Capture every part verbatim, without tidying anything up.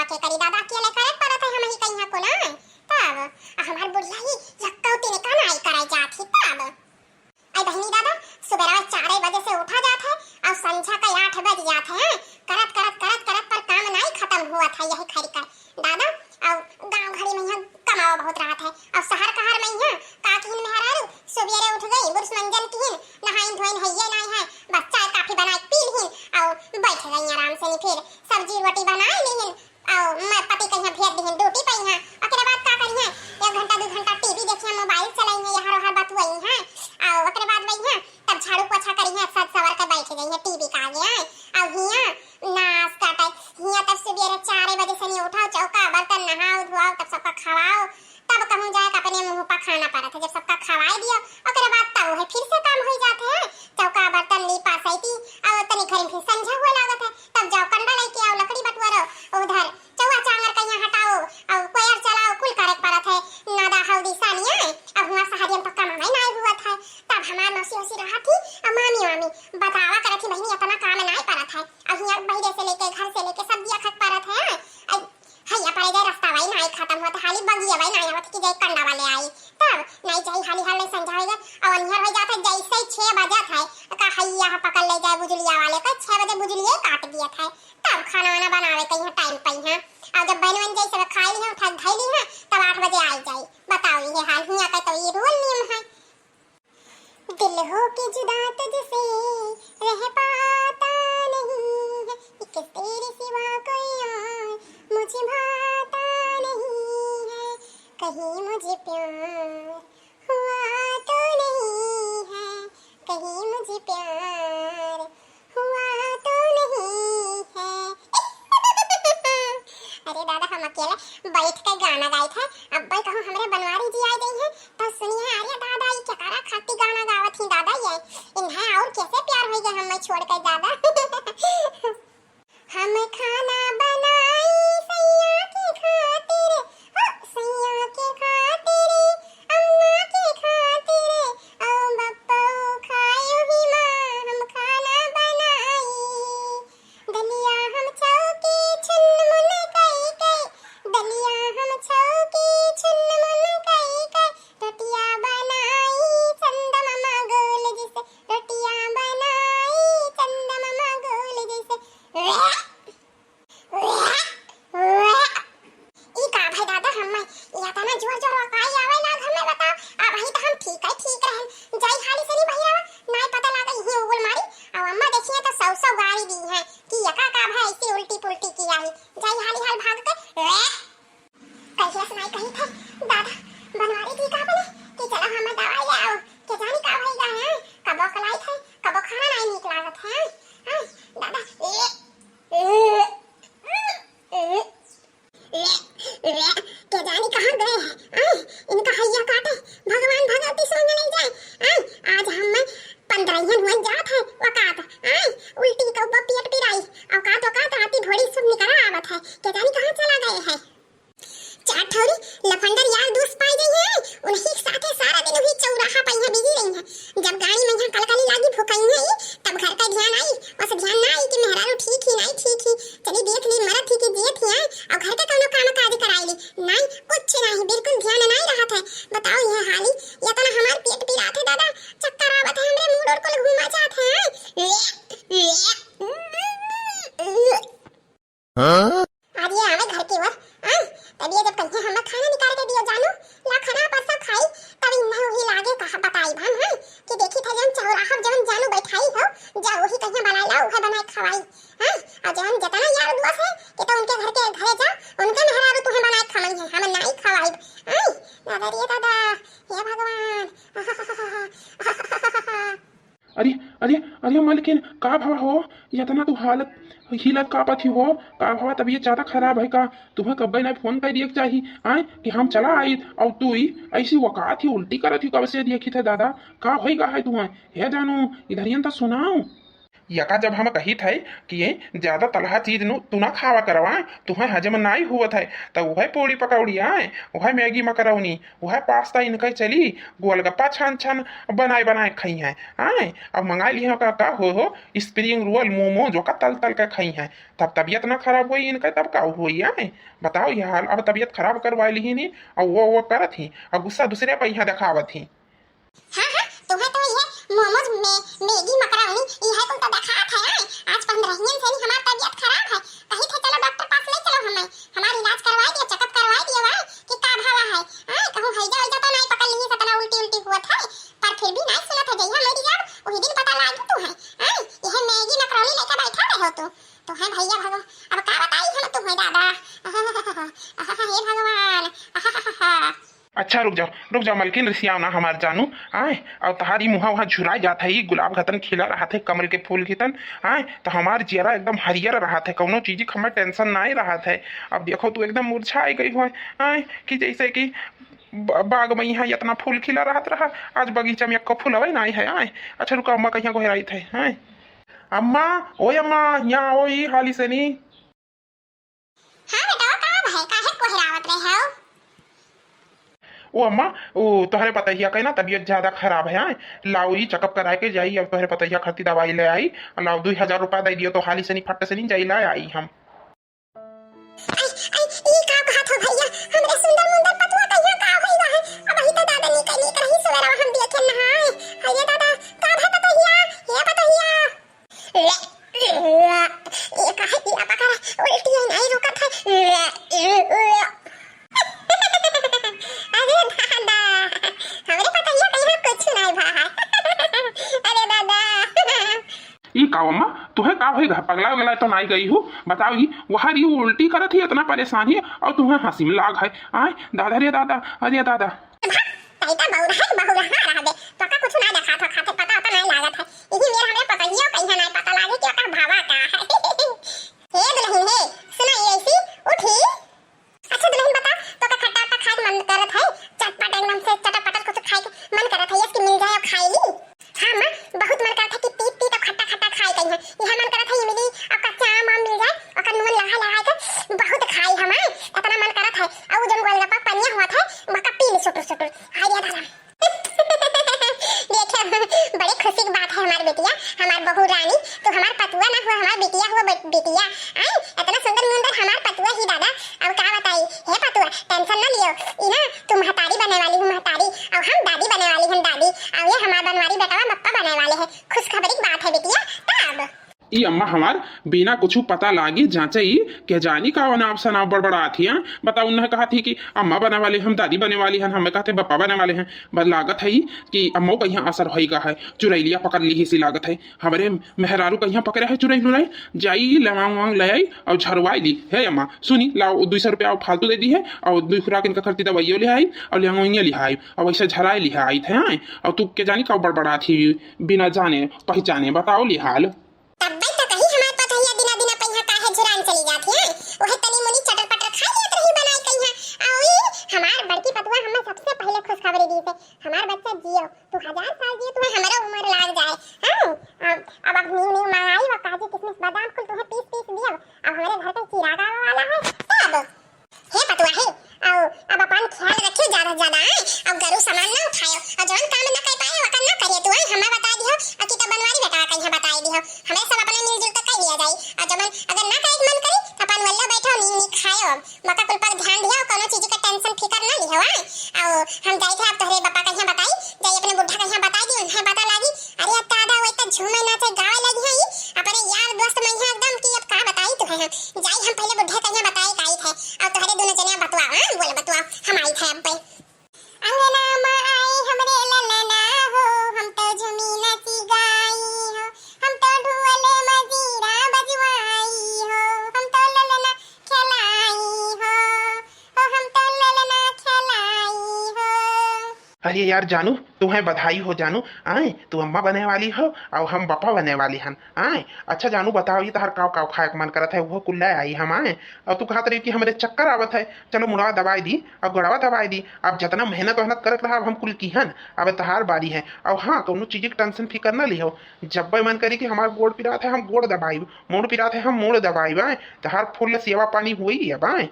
के करी दादा, अकेले करे पड़त है हमही कहिया को ना। तब आ हमार बुढ़िया ही यक्कौ तिनका नाई करे जात ही तब। आई बहिनी दादा, सुबेरवा चारे बजे से उठा जात है और संझा का आठ बज जात है, हैं? करत, करत, करत, करत पर काम नाई खतम हुआ था यही खरी कर। दादा, और गाँव घड़ी में यहाँ कमावा बहुत रहत है, और शहर कहर में यहाँ का किहिन मेहरारू, सुबेरे उठ गई, बुरुस मंजन किहिन, नहाइन धोइन हइये नाई है, बस चाय काफी बनाए पी लिहिन, और बैठ गई आराम से, नी फिर सब्जी रोटी बनाए लिहिन, और मैं पति कहिया भेज दिहिन ड्यूटी पे यहाँ, ओकरे बाद का करिहे, एक घंटा दो घंटा टीवी देखिहे, मोबाइल चलाइहे, यहाँ ओहर बतुआइहे, और ओकरे बाद वही तब झाड़ू पोछा करिहे, सज सवर के बैठ जइहे टीवी के आगे, आए, और हिया नाश काटे, हिया तब सुबेरे चारे बजे से नहीं उठाओ, चौका बर्तन नहाओ धोआओ, तब सबका खवाओ, तब कहूँ जाए के अपने मुँह पर खाना पड़त है। जब सबका खवाए दियो, ओकरे बाद तब वही फिर से काम हो जात है, चौका बर्तन लीपा सैती, और तनी घर में फिर संझा हुआ लागत है, तब जाओ कंडा लेके आओ, लकड़ी बटुआरो, उधर चौआ चांगर कहिया हटाओ, और कोयर चलाओ, कुल करे के पड़त है। नादा हल्दी सानिया, अब हुआ सहरियन पर कमाई नाई हुआ था, तब हमार मौसी ओसी रहा थी, और मामी वामी बतावा करत थी, बहिनी इतना काम नाई पड़त है, अब हिया बहिरे से लेके घर से लेके सब दिया खक पड़त है। अब हैया पड़े जाए रास्ता वाई नाई खतम होत, हाली बगिया वाई नाई आवत कि जाए कंडा वाले आई, तब नाई जाई हाली हाल नहीं संझा हो जाए, और अन्हर हो जात है जैसे ही छह बजत है, का हैया पकड़ ले जाए बुजुलिया वाले का, छह बजे बुजुलिया काट दिया था। तब खाना वाना बनावे के यहाँ टाइम पाई है। और जब बहन बन जाई सब खाई ली है, उठा धई ली है, तब आठ बजे आई जाई। बताओ ये हाल हिया का तो ये रूल नियम है। दिल हो के जुदा तुझसे रह पाता नहीं है, एक तेरे सिवा कोई और मुझे भाता नहीं है, कहीं मुझे प्यार हुआ तो नहीं है, कहीं मुझे प्यार हुआ तो नहीं है। अरे दादा, हम अकेले बैठ के गाना गाइत है, अब भाई कहूँ हमरे बनवारी जी आ गई है तो सुनिए, अरे दादा, ये केकरा खातिर गाना गावत ही दादा, ये इन्हें और कैसे प्यार हो गया हम मैं छोड़ के दादा। हम खाना बनाई सैया के खातिर, हो सैया के खातिर, अम्मा के खातिर, औ बप्पो खायो ही माँ, हम खाना बनाई। दलिया हम चौकी छुनमुन कई कई, दलिया हम चौकी छुनमुन कई कई, रोटिया बनाई चंदा मामा गोल जैसे, रोटिया बनाई चंदा मामा गोल जैसे। ई का भाई दादा, हम्मे इतना जोर जोर ओकाई आवे लाग, हम्मे बताओ। अब ही तो हम ठीक है, ठीक रहन। जाई हाली से नहीं बहिरावा, नाई पता लागे यही उगल मारी। अब अम्मा देखिए तो सौ सौ गारी दी है कि यका का भाई ऐसी उल्टी पुल्टी की आई। जाई हाली हाल भाग के। कहिया से नाई कही थे दादा, बनवारी जी का बोले कि चलो हमें दवाई ले आओ, के जानी का भई गा है, कबो कलाई थे, कबो खाना नाई नीक लागत है। हाँ, दादा, ए, ए, ए, ए, ए, के जानी कहाँ गए हैं? आय, इनका हैया काटे, भगवान भगवती संग नहीं जाए। आय, आज हम मैं पंद्रहियन हुए जात है, औकात, आय, उल्टी कौबा पेट पिराई, औकात, औकात, आती भोड़ी सब निकला आवत है, के जानी कहाँ चला गए हैं। चार ठौरी लफंडर यार दोस्त पाई गई है, उन्हीं के साथे सारा दिन वही चौराहा पे यहाँ बिजी रही है। जब गाड़ी में यहाँ कलकली लागी भुकई है, तब घर का ध्यान आई, बस ध्यान ना आई कि मेहरारू ठीक ही नहीं ठीक ही, चली देख ली मरत ही कि जियत ही है, और घर का कौनो काम काज कराई ली, नहीं कुछ नहीं, बिल्कुल ध्यान नहीं रहत है। बताओ ये हाली, ये तो ना हमार पेट पिरात है दादा, चक्कर आवत है हमरे, मूड और कुल घूमा जात है। हाँ? आज ये आवे घर की ओर, हाँ? तब ये जब कहिए हम खाना निकाल के दियो जानू, ला खाना परसा खाई, तब इन्हें वही लागे कहा बताई भान, हाँ? कि देखी था जन चौराहा जन जानू बैठाई हो, जा वही कहिए बनाई ला, उहे बनाए खवाई, हाँ? और जन जितना यार दोस्त है कि तो उनके घर के घरे जा, उनके मेहरारू तुम्हें बनाए खवाई है, हम नाई खवाई, हाँ? दादा रे दादा, हे भगवान। अरे, अरे, अरे मलकिन, का भवा हो? इतना तू हालत हिलत कापत ही हो? का भवा, तबीयत ज्यादा खराब है का? तुम्हें कब्बे नहीं फोन कर दिए के चाही, आय, कि हम चला आई, और तू ही ऐसी वकात ही उल्टी करत ही कब से देखी थे दादा, का होई गा है तुम्हें? हे जानू, इधरियन तो सुनाओ। यका जब हम कहित है कि ये ज्यादा तलहा चीज नु तू ना खावा करवा, तुहैं हजम नाई हुवत है, त उहै पूड़ी पकौड़ी आए, उहै मैगी मकरौनी, उहै पास्ता इनकै चली, गोलगप्पा छान छान बनाए बनाए खइहैं। आए, अब मंगाए लिहे का, का हो, हो, स्प्रिंग रोल, मोमोज, ओका तल तल के खइहैं, तब तबियत ना खराब होई इनकै, तब का होई? आए, बताओ ये हाल, अब तबियत खराब करवाए लिही नी, और वो, वो करत ही, और गुस्सा दूसरे पे यहाँ देखावत ही। हाँ, हाँ, तुम्हें तो ये मोमोज, मै-, मैगी, मकरौनी, इहे कुल तो देखात है, आय। आज पन्द्रहियन से नी हमार तबियत खराब है। कही थे, "चलो डॉक्टर पास ले चलो हमें, हमार इलाज करवाए दियो, checkup करवाए दियो, आय, कि का भवा है, आय, कहूँ हैजा वैजा तो नाई पकड़ ली, सतना उल्टी उल्टी हुआ था।" पर फिर भी नाई सुनत है, जइहा मरी जाब, वही दिन पता लागी तू है, आय, यह मैगी, मकरौनी लेके बैठा रहे हो तू। तो है भैया भगवान, अब का बताई हम तुम्हें दादा। हे भगवान। अच्छा, रुक जाओ, रुक जाओ मलकिन, रिसियाओ ना हमार जानू। आए, और तहारी मुहा वहाँ झुराए जात है, ई गुलाब घतन खिला रहत है, कमल के फूल घितन। आए, तो हमार जियरा एकदम हरियर रहत है, कौनो चीज के हमें tension नाई रहत है। अब देखो, तू एकदम मुरझाए गई हो, आए, कि जैसे कि ब-, बाग में यहाँ इतना फूल खिला रहत रहा, आज बगीचा में एको फूलवे नाई है। आए, अच्छा रुका, अम्मा कहिया गोहराइत है। आए, अम्मा, ओए अम्मा, यहाँ आओ, ई हाली से नी। हाँ बेटवा, का भय? काहे कोहरावत रहे हो? ओ अम्मा, ओ तोहरे पतहिया के ना तबियत ज्यादा खराब है, आए? लाओ, ई checkup कराए के जाई, अब तोहरे पतहिया खातिर दवाई ले आई, लाओ, दुई हजार रुपया दे दियो, तो हाली से नी, फट से नी जाई, ले आई हम। आई, आई, ई का कहत हो भैया? हमरे सुंदर मुंदर पतुआ कहिया का होई रहे? अब ही तो दादा निकल, निकल ही सवेरा हम देखे नहाए। अरे दादा, का भय पतहिया? हे पतहिया। ये काहे पिया पकड़ उल्टी है, नहीं रुकत है। अरे दादा, हमरे पतहिया कहिया कुछ नहीं भा है। अरे दादा। ई का अम्मा, तुहे का होई गा? पगला वगला तो नाई गई हूँ? बताओ, ई वहाँ रही उल्टी करत ही, इतना परेशान ही, और तुहे हंसी में लाग है। आय दादा रे दादा, अरे दादा। भाग, तैता बौर है, बहुरहा रह दे। तोका कुछ ना देखात हो, खाते पता होता नहीं लागत है। इही मेर हमरे पतहियो कहिया नहीं पता लागे कि ओकर भावा का है। हे दुल्हन हे, सुना ये ऐसी, उठी। अच्छा दुल्हन बता, तोका खट्टा वट्टा खाए के मन करत है? चटपट एकदम से चटपट कुछ खाए के मन करत है, इसकी मिल जाए और खाए ली। हाँ माँ, बहुत मन करत है कि तीत तीत और खट्टा खट्टा खाए कहीं है। यह मन करत है इमली और कच्चा आम आम मिल जाए, ओकर नून लगा लगा के बहुत खाई हम, हाँ? इतना मन करत है। और वो जौन गोलगप्पा पनिया हुआ था, वहाँ का पी ली सुटुर सुटुर। हाय रे दादा। देखो, बड़े खुशी की बात है हमार बिटिया, हमार बहू रानी, तू हमार पतुआ ना हुआ, हमार बिटिया हुआ, बे-, बिटिया। आय, इतना सुंदर मुंदर हमार पतुआ ही दादा। अब का बताई, हे पतुआ, tension ना लियो, ई ना तू महतारी बने वाली हूँ, महतारी, और हम दादी बने वाली हम दादी, और ये हमार बनवारी बेटवा बप्पा बने वाले हैं। खुशखबरी की बात है बिटिया। तब ई अम्मा हमार बिना कुछ पता लागी जांचे ई के जानी का नाव सनाव बड़बड़ात ही, हाँ? बताओ, उन्हें कहा थी कि अम्मा बने वाली हम, दादी बने वाली हैं, हमें कहते बप्पा बने वाले हैं। बस लागत है ई कि अम्मो कहिया असर होई गा है, चुरैलिया पकड़ ली ही सी लागत है। हमरे मेहरारू कहिया पकड़े है चुरैल उरैल, जाई लवांग वांग ले आई और झरवाई ली। हे अम्मा, सुनी, लाओ, दुई सौ रुपया फालतू दे दी है और दुई खुराक इनका खर्ची दवाइयों ले आई और ले ले आई और वैसे झराए लिहा आई थे, हाँ? और तू के जानी का बड़बड़ात ही बिना जाने पहचाने, बताओ लिहाल। तब्बै तो कही हमार पतहिया दिना दिना पहिया काहे झुरान चली जात है। वह तनी मुनी चटर पटर खा लियत रही बनाई कहिया। अउरी हमार बड़की पतुआ हमें सबसे पहले खुशखबरी दी से। हमार बच्चा जियो, तू हजार साल जियो, तुम्हें हमारा उम्र लाग जाए। हाँ, अब, अब, अब नीम नीम मंगाई, वो काजू किशमिश बादाम कुल तुम्हें पीस पीस दियो। अब हमारे घर का चिराग आवे वाला है, तब हे पतुआ हे, अउ अब अपन ख्याल रखियो ज्यादा से ज्यादा, आय? अउ गरु सामान ना उठायो, अउ जवन काम ना कर पाए, ओकर ना करियो तू, आय? हमें बता दियो, अउ कि तो बनवारी बेटा कहीं बता दियो, हमें सब अपने मिलजुल के कर लिया जाई, अउ जवन अगर ना करे के मन करी, तो अपन वल्ला बैठो, नीक नीक खायो, अब मका कुल पर ध्यान दियो, कोनो चीज का tension फिकर ना लियो, आय? अउ हम जाई थे, अब तोहरे बापा कहीं बताई, जाई अपने बुढ़ा कहीं बताई दी, उन्हें पता लागी, अरे अब दादा, वही तो झूमे नाचे गावे लगी है, अपने यार दोस्त में यहाँ एकदम कि अब का बताई तू है, जाई हम पहले बुढ़े कहिया बताए के आई थे, और तोहरे दोनों जने बतुआ, हाँ, बोल बतुआ, हम आई थे अब पे। अंगना में आई हमरे ललना हो, हम तो झूमी नाची गाई हो, हम तो ढोल मजीरा बजवाई हो, हम तो ललना खेलाई हो, ओ हम तो ललना खेलाई हो। अरे यार जानू, तुहैं बधाई हो जानू, आए, तू अम्मा बने वाली हो और हम बपा बने वाली हन, आए। अच्छा जानू, बताओ, ये तोहार काव काव खाए के मन करत है, वो कुल ले आई हम, आए। और तू कहत रही कि हमरे चक्कर आवत है, चलो मुड़वा दबाई दी और गोड़वा दबाई दी। अब जितना मेहनत वहनत करत रहा, अब हम कुल किहन, अब तोहार बारी है। और हाँ, कौनो चीज के tension फिकर न लिहो, जब मन करी कि हमार गोड़ पिरात है, हम गोड़ दबाइब, मूड़ पिरात है, हम मूड़ दबाइब, आए। तोहार full सेवा पानी होई अब, आए।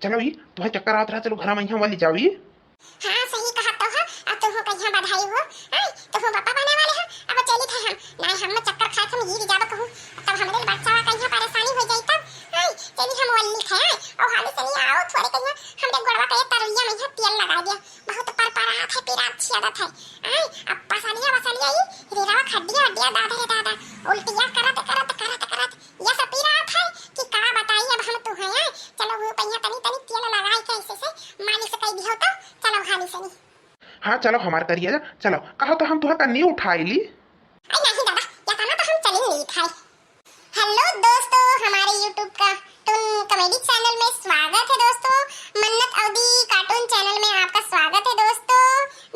चलो ई, तुहैं चक्कर आवत रहा, चलो घर में यहाँ वाली जाओ ई। हाँ, सही कहत हो, हाँ, अब तुहूँ कहिया बधाई हो, हैं, तुहूँ बपा बने वाले हो, अब चली थे हम, नहीं हम चक्कर खाए हम गिर जाब कहूँ, तब हमरे बच्चा का कहिया परेशानी हो जाई तब, हैं, चली हम वल्ली थे, हैं, और हाली से नहीं आओ, थोड़े कहिया हमरे गोड़वा के तरुइया में यहाँ तेल लगा दिया, बहुत पर पर हाथ है, पीरा अच्छी आदत है, हैं, अब पसलिया वसलिया ई, रेलवा खड्डिया वड्डिया दादा रे दादा, उल्टिया करत, करत, करत, करत, ये सब पीरा हाथ है कि का बताई अब हम तुहैं, हैं, चलो वो पहिया तनी तनी तेल लगाई के ऐसे से मालिश कर दियो तो, चलो हाली से नहीं। हाँ, चलो हमार करिया जा, चलो, कहा तो हम तुहैं कन्नी उठाई ली। अरे नहीं दादा, या तो ना तो हम चली नहीं खाए। हेलो दोस्तों, हमारे YouTube का टुन कॉमेडी चैनल में स्वागत है दोस्तों। मन्नत अवधी कार्टून चैनल में आपका स्वागत है दोस्तों।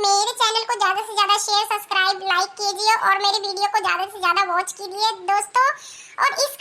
मेरे चैनल को ज़्यादा से ज़्यादा share, subscribe, like कीजिए और मेरे वीडियो को ज़्यादा से ज़्यादा वॉच कीजिए दोस्तों। और इस